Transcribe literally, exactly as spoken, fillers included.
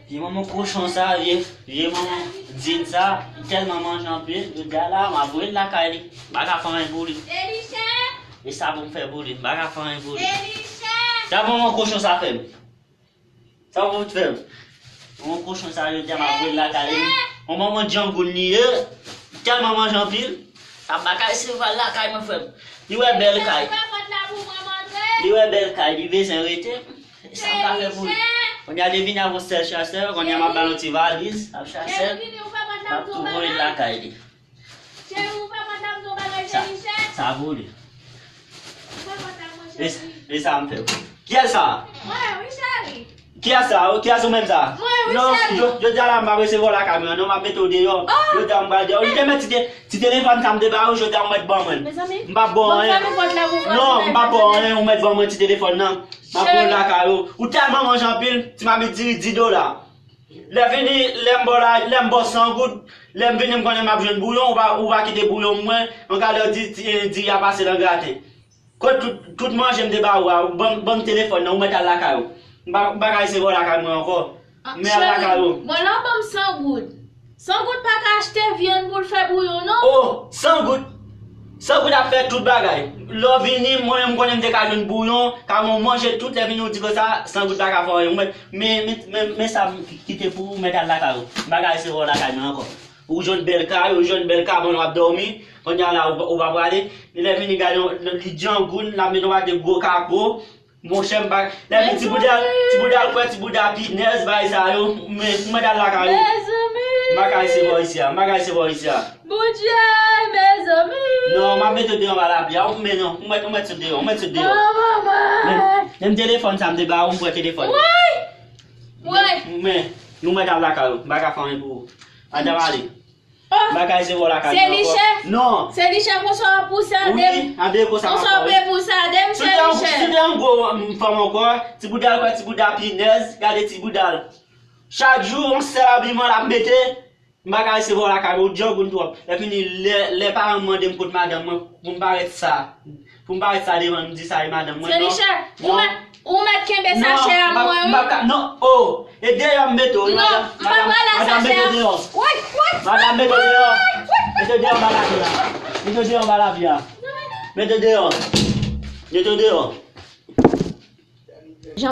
Vye manman kochon sa, vye, vye manman din sa, li tèlman manje anpil, jodi a la, m ap voye l lakay li. M pa ka fè anyen pou li. E sa pou m fè pou li, m pa ka fè anyen pou li. Sa manman kochon sa fè m. Sa w fout fè m? Yon kochon sa yo di a m ap voye l lakay li. Yon manman djangoun li ye. Li tèlman manje anpil. Sa pa ka resevwa l lakay mwen, frè m. Li wè bèl kay. Li wè bèl kay, li bezwen rete. E sa m ka fè pou li? Kounye a li vin avè yon sèl chasè, kounye a m ap ba l yon ti valiz, l ap chasè, m ap tou voye l lakay li. Cheri, ou pa konn dam do bagay Sa, Jennifer? Sa pou li. Ou pa konn dam mwen E, Jennifer. E sa m fè. Kiyès sa? Mwen, wi, cheri. Kiyès sa? Kiyès ou menm sa? Mwen, wi, Non, cheri. Jodi a la m pa resevwa w lakay mwen, non, m ap mete w deyò. Oh! Jodi a m pral deyò. Ou te met ti, te, ti telefòn sa m te ba ou, jodi a ou met ban mwen. Mezanmi, M pa ban bon, anyen. Fèmen pòt la pou Non, m pa ban anyen, ou met ban mwen ti telefòn nan. M ap pran lakay ou. Ou tèlman manje anpil, ti mamit diri di dola. Lè vini, lè m ba w la, lè m ba w san goud, lè m vini m konnen m ap jwenn bouyon, ou pa, ou pa kite bouyon mwen, an ka lè w di, di, di a pase nan graten. Kot tout, tout manje m te ba ou a, ou ban, ban m telefòn nan, ou mèt al lakay ou. M pa, m pa ka resevwa w lakay mwen ankò. Men al lakay ou. Bon, lè w ban m san goud. San goud pa ka achte vyann pou l fè bouyon, non. Oh, san goud. San goud ap fè tout bagay. Lè w vini, mwen menm m konnen m te ka jwenn bouyon, ka mwen manje tout, lè vini ou di konsa, san goud pa ka fè anyen. Ou mèt, men, men, men, men sa m ki- kite pou ou, mèt al lakay ou. M pa ka resevwa w lakay mwen ankò. Ou jwenn bèl kay, ou jwenn bèl kabann, w ap dòmi. Kounye a la, ou, ou pa prale. Li lè vini gade yon, li djangoun, l ap met yon pakèt gwo kako. Monchè, m pa. Lè vin ti bouda, ti bouda l kwè, ti bouda pinèz, bagay sa yo. Men, ou mèt al lakay ou. Mezanmi! M pa ka resevwa w isi a, m pa ka resevwa w isi a. Bondye, mezanmi! Non, m ap mete w deyò anba lapli a, ou men non, ou mèt, ou mèt sot deyò, ou mèt sot deyò. Oh, manman! Men, menm telefòn sa m te ba ou, m pran telefòn. Woy! Woy! Men, nou mèt al lakay ou, m pa ka fè anyen pou ou. Madanm ale. Oh! M pa ka resevwa w lakay mwen ankò. Se li chè? Non. Se li chè konsa w ap pouse ade m? Wi, ade konsa m ap fè. Konsa w ap pouse ade m, se li chè. Si w te yon gwo fanm ankò, ti bouda l kwè, ti bouda pinèz, gade ti bouda l. Chak jou, yon sèl abiman l ap mete, m pa ka resevwa w lakay mwen, ou djangoun twòp. Lèfini, lè, lè paran m mande m kot madanm mwen, pou m parèt sa. Pou m parèt sa devan m di sa e madanm mwen, non. Selichè, ou mèt, ou mèt kenbe sachè a mwen, wi. Non, m pa ka, non, oh, e deyò m mete w, wi, madanm. Non, m pa pral a sachè a. Madanm, mete w deyò. Woy, woy, madanm, mete w deyò. Mete w deyò anba lapli a. Mete w deyò anba lapli a. Mete w deyò. Mete w deyò.